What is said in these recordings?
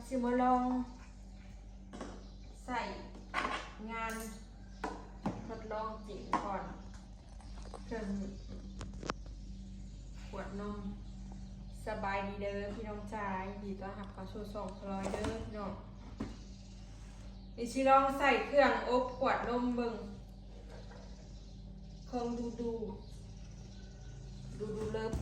ຊິມາລອງໃຊ້ງານທົດລອງຈິງກ່ອນ ເຄື່ອງຂວດນົມ. ສະບາຍດີເດີພີ່ນ້ອງຈາຍ ຍິນດີຕ້ອນຮັບເຂົ້າສູ່ຊ່ອງພະລອຍເດີພີ່ນ້ອງ. ນີ້ຊິລອງໃຊ້ເຄື່ອງອົບຂວດນົມເບິ່ງ ຂອງດູດູ ດູດູເລີຟ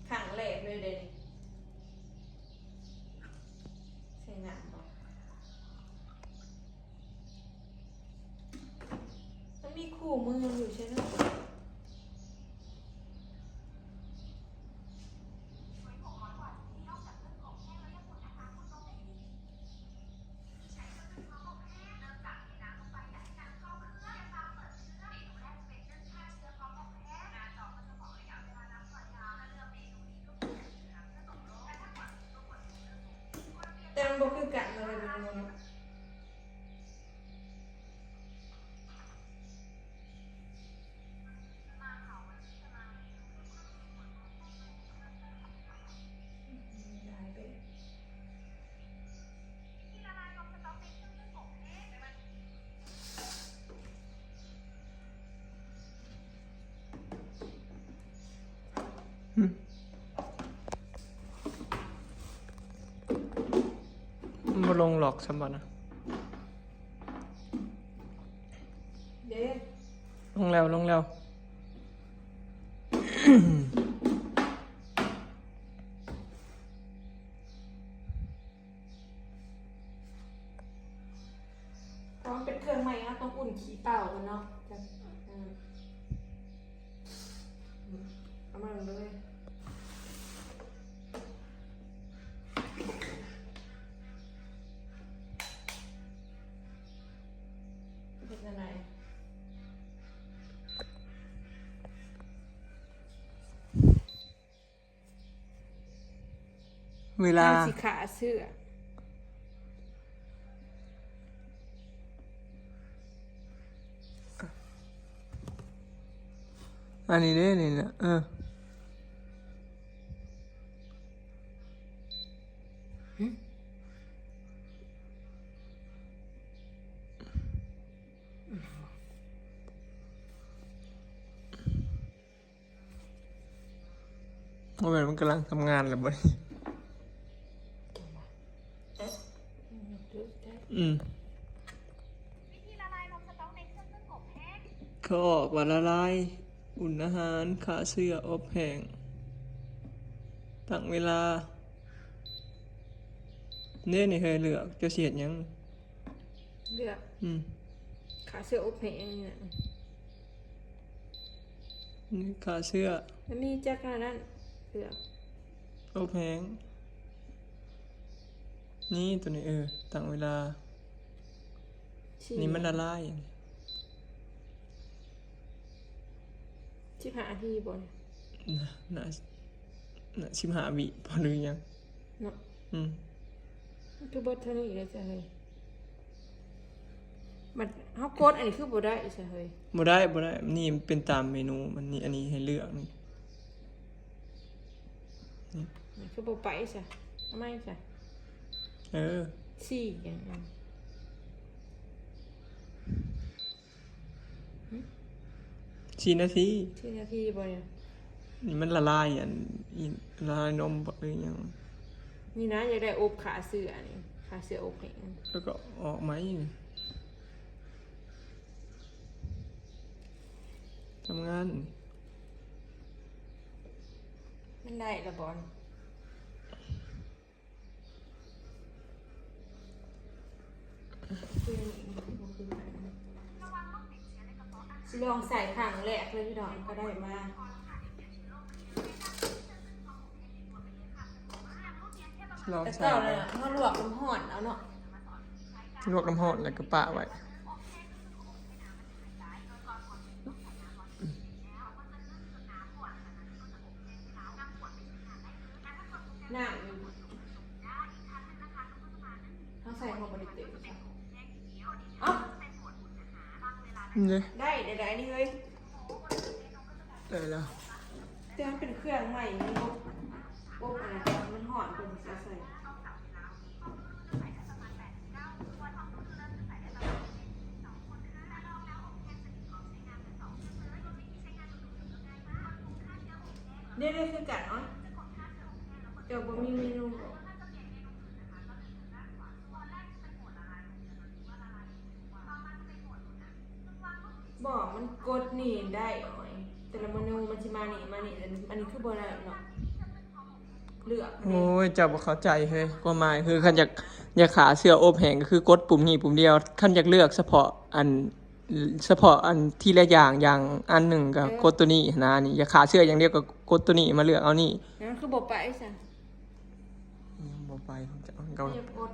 ຄັ້ງແລກເລີຍເດ້ນີ້. ໃສ່ນ້ຳບໍ່? ມັນມີຄູ່ມືຢູ່ໃຊ່ເນາະ. ແຕ່ມັນບໍ່ຄືກັນເນາະ ເວລາເບິ່ງເນາະ. ມັນບໍ່ລົງລັອກຊ້ຳບໍ່ນະ? ເດ້ ລົງແລ້ວ ລົງແລ້ວ. ເພາະມັນເປັນເຄື່ອງໃໝ່ ເຮົາຕ້ອງອຸ່ນຂີ້ເປົ່າກ່ອນເນາະ. ເອົາມາເບິ່ງເລີຍ. ເຮັດຈັ່ງໃດ? ເວລາ ເຮົາຊິຂ້າເຊື້ອ ອັນນີ້ເດ້ ນີ້ນະ ເອີ ຫຶ? ບໍ່ແມ່ນມັນກຳລັງທຳງານແລ້ວບໍ່ນີ້? ອືມ ເຂົາອອກວ່າລະລາຍ ອຸ່ນອາຫານ ຂ້າເຊື້ອ ອົບແຫ້ງ ຕັ້ງເວລາ. ເດ້ນີ້ ໃຫ້ເລືອກ ເຈົ້າຊິເຮັດຫຍັງ? ເລືອກ ອືມ ຂ້າເຊື້ອອົບແຫ້ງນີ້ນະ ນີ້ຂ້າເຊື້ອ ມັນມີຈັກອັນນັ້ນ ເລືອກ ອົບແຫ້ງ ນີ້ ໂຕນີ້ ເອີ ຕັ້ງເວລາ ນີ້ມັນລະລາຍ ສິບຫ້ານາທີບໍ່ນີ້? ນະ ນະ ນະ ສິບຫ້າວິບໍ່ ຫຼືຫຍັງເນາະ. ອືມ ມັນຄືເບິດເທົ່ານີ້ເດ້ຊະເຮີ້ຍ. ມັນ ເຮົາກົດອັນນີ້ຄືບໍ່ໄດ້ຊະເຮີ້ຍ? ບໍ່ໄດ້ ບໍ່ໄດ້ ນີ້ມັນເປັນຕາມເມນູມັນນີ້ ອັນນີ້ໃຫ້ເລືອກນີ້ ນີ້ ມັນຄືບໍ່ໄປຊະ? ເອົາໃໝ່ຊະ. ເອີ ສີ່ຫຍັງ? ຫຶ? ສີ່ນາທີ ສີ່ນາທີບໍ່ນີ້? ນີ້ມັນລະລາຍ ອັນ ອີ່ ລະລາຍນົມບໍ່ ຫຼືຫຍັງ? ນີ້ນະ ຢາກໄດ້ອົບຂ້າເຊື້ອນີ້ ຂ້າເຊື້ອອົບແຫ້ງ ແລ້ວກໍອອກໃໝ່ ທຳງານ ມັນໄດ້ລະບໍ່? ຊິລອງໃສ່ຄັ້ງແລກເລີຍພີ່ນ້ອງ ກໍໄດ້ມາ ລອງໃສ່ ແຕ່ເກົ່າແລ້ວເຮົາລວກນ້ຳຮ້ອນເອົາເນາະ ລວກນ້ຳຮ້ອນແລ້ວກໍປະໄວ້. ນ້ຳ ເຮົາໃສ່ ເຮົາບໍ່ໄດ້ເຕັມ ເອົ້າ ນີ້ ໄດ້ ໄດ້ ໄດ້ນີ້ເຮີ້ຍ ໄດ້ແລ້ວ ແຕ່ມັນເປັນເຄື່ອງໃໝ່ ມັນບໍ່ ບໍ່ ອັນນັ້ນ ມັນຮ້ອນ ເພິ່ນຊິເອົາໃສ່. ໄດ້ຄືກັນເນາະ ເຈົ້າບໍ່ມີເມນູບໍ? ບໍ່ ມັນກົດນີ້ໄດ້ ໂອ້ຍ ແຕ່ລະເມນູມັນຊິມານີ້ ມານີ້ ແລ້ວອັນນີ້ຄືບໍ່ໄດ້ເນາະ ເລືອກ ໂອ້ຍ ເຈົ້າບໍ່ເຂົ້າໃຈເຮີ້ຍ ຄວາມໝາຍຄືຄັນຢາກ ຢາກຂ້າເຊື້ອອົບແຫ້ງ ກໍຄືກົດປຸ່ມນີ້ປຸ່ມດຽວ ຄັນຢາກເລືອກສະເພາະອັນ ສະເພາະອັນທີລະຢ່າງ ຢ່າງອັນໜຶ່ງກໍ ເອີ ກົດໂຕນີ້ຫັ້ນນະ ນີ້ຢາກຂ້າເຊື້ອຢ່າງດຽວກໍກົດໂຕນີ້ ມາເລືອກເອົານີ້ ນັ້ນຄືບໍ່ໄປຊະ? ຍັງບໍ່ໄປ ເຈົ້າກໍ ເຮົາຈະກົດ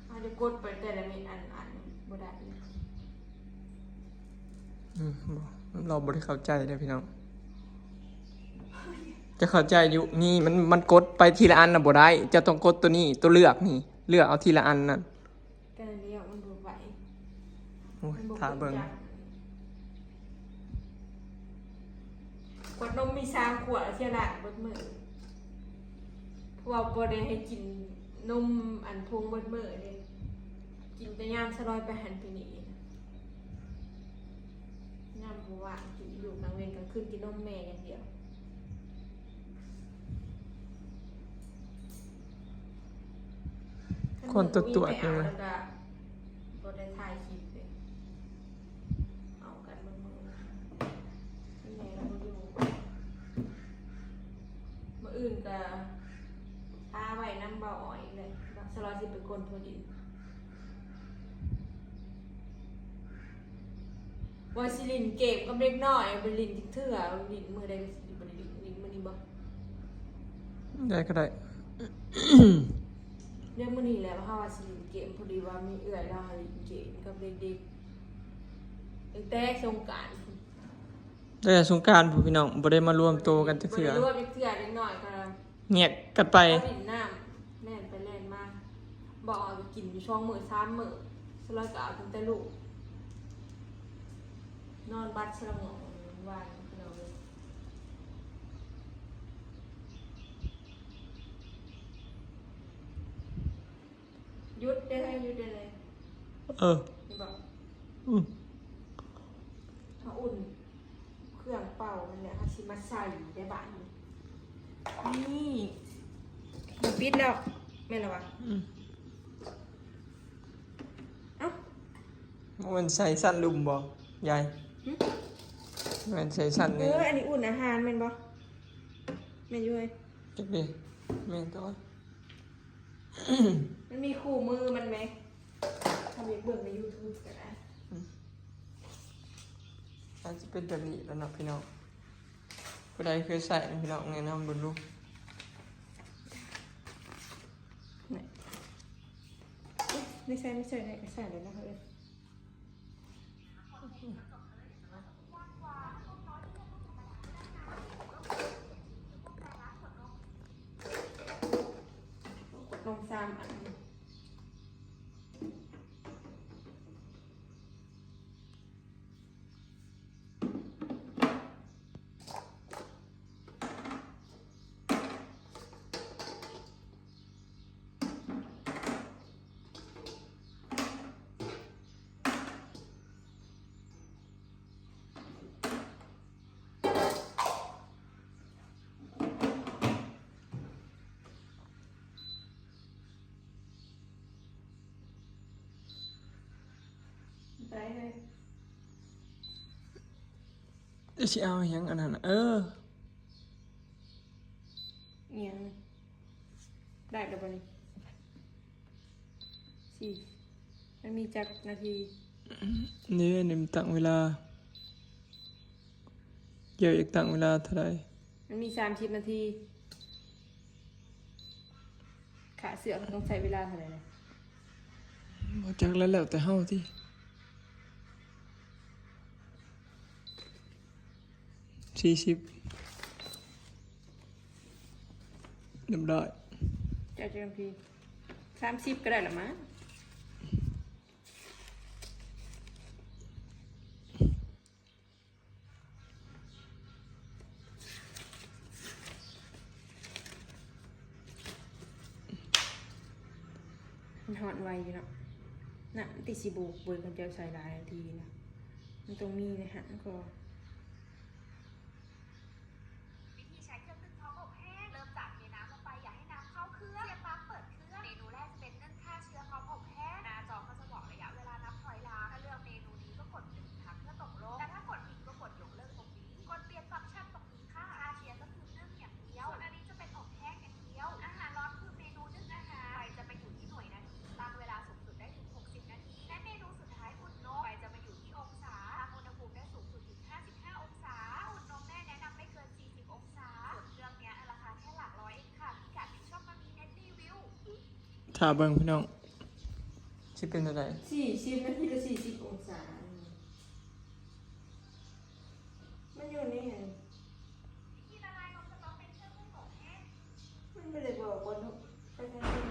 ເຮົາຈະກົດໄປແຕ່ລະເມັດອັນ ອັນບໍ່ໄດ້ ອືມ ບໍ່ ລາວບໍ່ໄດ້ເຂົ້າໃຈເດ້ພີ່ນ້ອງ ຈະເຂົ້າໃຈຢູ່ ນີ້ມັນ ມັນກົດໄປທີລະອັນນະບໍ່ໄດ້ ເຈົ້າຕ້ອງກົດໂຕນີ້ ໂຕເລືອກນີ້ ເລືອກເອົາທີລະອັນນັ້ນ. ແຕ່ອັນດຽວມັນບໍ່ໄຫວ ໂອ້ຍ ມັນບໍ່ ຖ້າເບິ່ງ ເປັນຈັງ ຂວດນົມມີສາມຂວດ ເສຍຫຼາຍເບິດມື້ ເພາະວ່າບໍ່ໄດ້ໃຫ້ກິນນົມອັນຜົງເບິດມື້ເດ້ ກິນແຕ່ຍາມສະຫຼອຍໄປຫັ້ນໄປນີ້ ຍາມບໍ່ວ່າງກິນຢູ່ກາງເວັນກາງຄືນ ກິນນົມແມ່ຢ່າງດຽວ. ຄົນຕົວະໆ ນີ້ແຫຼະ ບໍ່ໄດ້ຖ່າຍຄລິບເດ້ ເອົາກັນເບິ່ງມື້ນີ້ ແມ່ລາວບໍ່ຢູ່ ມື້ອື່ນກະປະໄວ້ນຳບ່າວອ້ອຍອີກແຫຼະ ສະຫຼອຍຊິໄປກົນຖົ່ວດິນ. ວ່າຊິຫຼິ້ນເກມກັບເດັກນ້ອຍ ບໍ່ໄດ້ຫຼິ້ນຈັກເທື່ອ ຫຼິ້ນມື້ໃດກໍຊິບໍ່ໄດ້ຫຼິ້ນ ຫຼິ້ນມື້ນີ້ບໍ່? ໄດ້ກໍໄດ້ ດຽວມື້ນີ້ແຫຼະ ເຮົາວ່າຊິຫຼິ້ນເກມ ພໍດີວ່າມີເອື້ອຍລາວໃຫ້ຫຼິ້ນເກມກັບເດັກໆ ຕັ້ງແຕ່ສົງການ ຕັ້ງແຕ່ສົງການພຸ້ນ ພີ່ນ້ອງ ບໍ່ໄດ້ມາລວມໂຕກັນຈັກເທື່ອ ບໍ່ໄດ້ລວມຈັກເທື່ອ ເດັກນ້ອຍກໍ ແຍກກັນໄປ ເຂົາຫຼິ້ນນ້ຳ ແລ່ນໄປແລ່ນມາ ບໍ່ເອົາໄປກິນຢູ່ສອງມື້ສາມມື້ ສະຫຼອຍກໍເອົາຕັ້ງແຕ່ລູກ ນອນບັດສະລະງອງວານ ພີ່ນ້ອງເອີຍ ຢຸດໄດ້ ໃຫ້ຢຸດໄດ້ເລີຍ ເອີ ເຫັນບໍ່? ອືມ ເຮົາອຸ່ນ ເຄື່ອງເປົ່ານັ້ນແຫຼະ ເຮົາຊິມາໃສ່ໄດ້ບາດນີ້ ນີ້ ມັນປິດແລ້ວ ແມ່ນລະວະ? ອືມ ເອົ້າ ບໍ່ແມ່ນໃສ່ຊັ້ນລຸ່ມບໍ່ຍາຍ? ຫຶ? ແມ່ນໃສ່ຊັ້ນ ເອີ ນີ້ ອັນນີ້ອຸ່ນອາຫານແມ່ນບໍ່? ແມ່ນຢູ່ເອີຍ ຈັກເດ ແມ່ນຕົວະ. ມັນມີຄູ່ມືມັນແມ ເຮົາຢາກເບິ່ງໃນຢູທູບກໍໄດ້ ອືມ ອາດຈະເປັນແບບນີ້ແຫຼະເນາະພີ່ນ້ອງ ຜູ້ໃດເຄີຍໃຊ້ນະພີ່ນ້ອງ ແນະນຳເບິ່ງດູ ນີ້ ນີ້ໃສ່ ນີ້ໃສ່ ນີ້ກໍໃສ່ແລ້ວນະເອີຍ. ຂວດນົມສາມອັນ ໄດ້ເລີຍ ຊິເອົາຫຍັງອັນນັ້ນນະ ເອີ ອີຫຍັງ ໄດ້ແລ້ວບໍ່ນີ້? ສີ່ ມັນມີຈັກນາທີ? ນີ້ ນີ້ມັນຕັ້ງເວລາ ເຈົ້າຢາກຕັ້ງເວລາເທົ່າໃດ? ມັນມີສາມສິບນາທີ ຂ້າເສື້ອມັນຕ້ອງໃຊ້ເວລາເທົ່າໃດນະ? ບໍ່ຈັກແລ້ວ ແລ້ວແຕ່ເຮົາຕິ. ສີ່ສິບ ຮຽບຮ້ອຍ. ເຈົ້າຈັກນາທີ? ສາມສິບກໍໄດ້ລະມັ້ງ. ມັນຮ້ອນໄວຢູ່ເນາະ. ນ້ຳຕິຊິບຸກເບິ່ງ ຄັນເຈົ້າໃສ່ຫຼາຍນາທີນະ. ມັນຕ້ອງມີໃນຫັ້ນກໍ. ຖ້າເບິ່ງພີ່ນ້ອງ ຊິເປັນຈັ່ງໃດ? ສີ່ສິບນາທີລະສີ່ສິບອົງສາ ມັນຢູ່ໃນຫັ້ນ ມັນບໍ່ໄດ້ບອກວ່າເນາະ ໄປທາງນີ້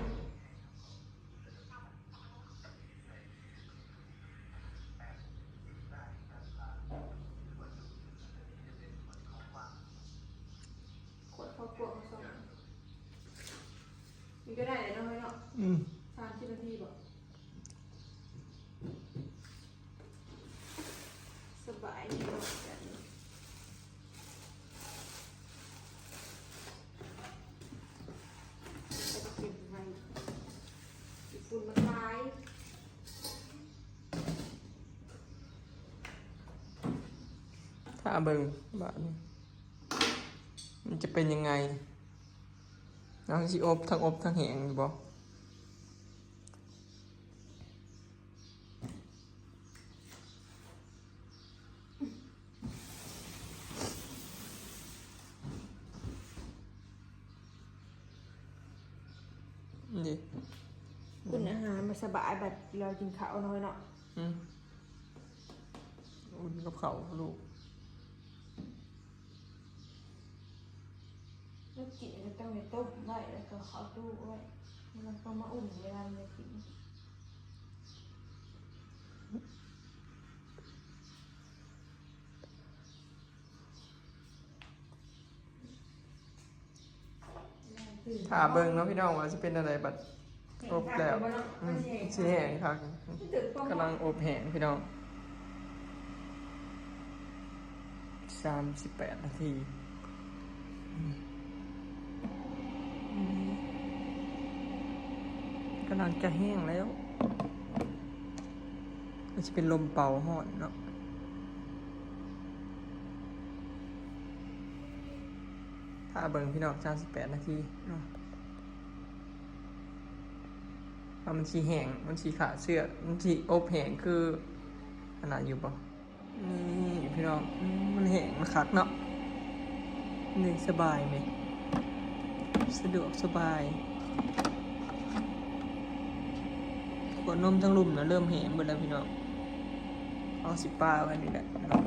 ຂວດເຂົ້າພວກເຮົາຊ່ອງ ນີ້ກໍໄດ້ແລ້ວເນາະ ເນາະ ອືມ ສາມສິບນາທີບໍ? ສະບາຍດີເນາະ ແບບນີ້ ໄປເກັບໄວ້ ຍີ່ປຸ່ນມັນຫຼາຍ ຖ້າເບິ່ງບາດນີ້ ມັນຈະເປັນຍັງໄງ? ເຮົາຊິອົບ ທັງອົບທັງແຫ້ງຢູ່ບໍ່? ນີ້ ອຸ່ນອາຫານມັນສະບາຍ ບັດເວລາກິນເຂົ້າເນາະ ເນາະ ອືມ ອຸ່ນກັບເຂົ້າລູກ. ແລ້ວກິນກໍຕ້ອງໄດ້ຕົ້ມໄວ້ ແລ້ວກໍເຂົ້າຕູ້ໄວ້ ແລ້ວກໍມາອຸ່ນເວລາມັນໄດ້ກິນ. ຖ້າເບິ່ງເນາະພີ່ນ້ອງ ວ່າຊິເປັນແນວໃດບັດອົບແລ້ວ ອືມ ຊິແຫ້ງຄັກ ກຳລັງອົບແຫ້ງພີ່ນ້ອງ ສາມສິບແປດນາທີ ອືມ ກຳລັງຈະແຫ້ງແລ້ວ ກໍຊິເປັນລົມເປົ່າຮ້ອນເນາະ. ຖ້າເບິ່ງພີ່ນ້ອງ ສາມສິບແປດນາທີເນາະ ວ່າມັນຊິແຫ້ງ ມັນຊິຂາເຊືອກ ມັນຊິອົບແຫ້ງຄືອັນນັ້ນຢູ່ບໍ່? ນີ້ພີ່ນ້ອງ ອືມ ມັນແຫ້ງ ມັນຄັກເນາະ ນີ້ສະບາຍແມະ ສະດວກສະບາຍ ຂົວນົມທັງລຸ່ມນະເລີ່ມແຫ້ງເບິດແລ້ວພີ່ນ້ອງ ເຮົາຊິປະໄວ້ນີ້ແຫຼະເນາະ.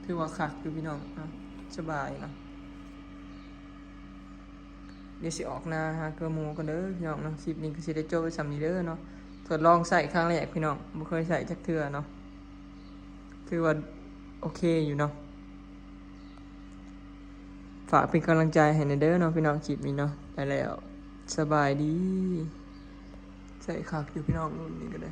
ຖືວ່າຄັກຢູ່ພີ່ນ້ອງເນາະ ສະບາຍເນາະ. ດຽວຊິອອກໜ້າຫາເກືອໝູກ່ອນເດີພີ່ນ້ອງເນາະ ຄລິບນີ້ກໍຊິໄດ້ຈົບໄວ້ສ່ຳນີ້ເດີເນາະ ທົດລອງໃຊ້ຄັ້ງແລກພີ່ນ້ອງ ບໍ່ເຄີຍໃຊ້ຈັກເທື່ອເນາະ ຖືວ່າໂອເຄຢູ່ເນາະ. ຝາກເປັນກຳລັງໃຈໃຫ້ແດ່ເດີເນາະພີ່ນ້ອງ ຄລິບນີ້ເນາະ ໄປແລ້ວ ສະບາຍດີ ໃຊ້ຄັກຢູ່ພີ່ນ້ອງ ລຸ້ນນີ້ກໍໄດ້.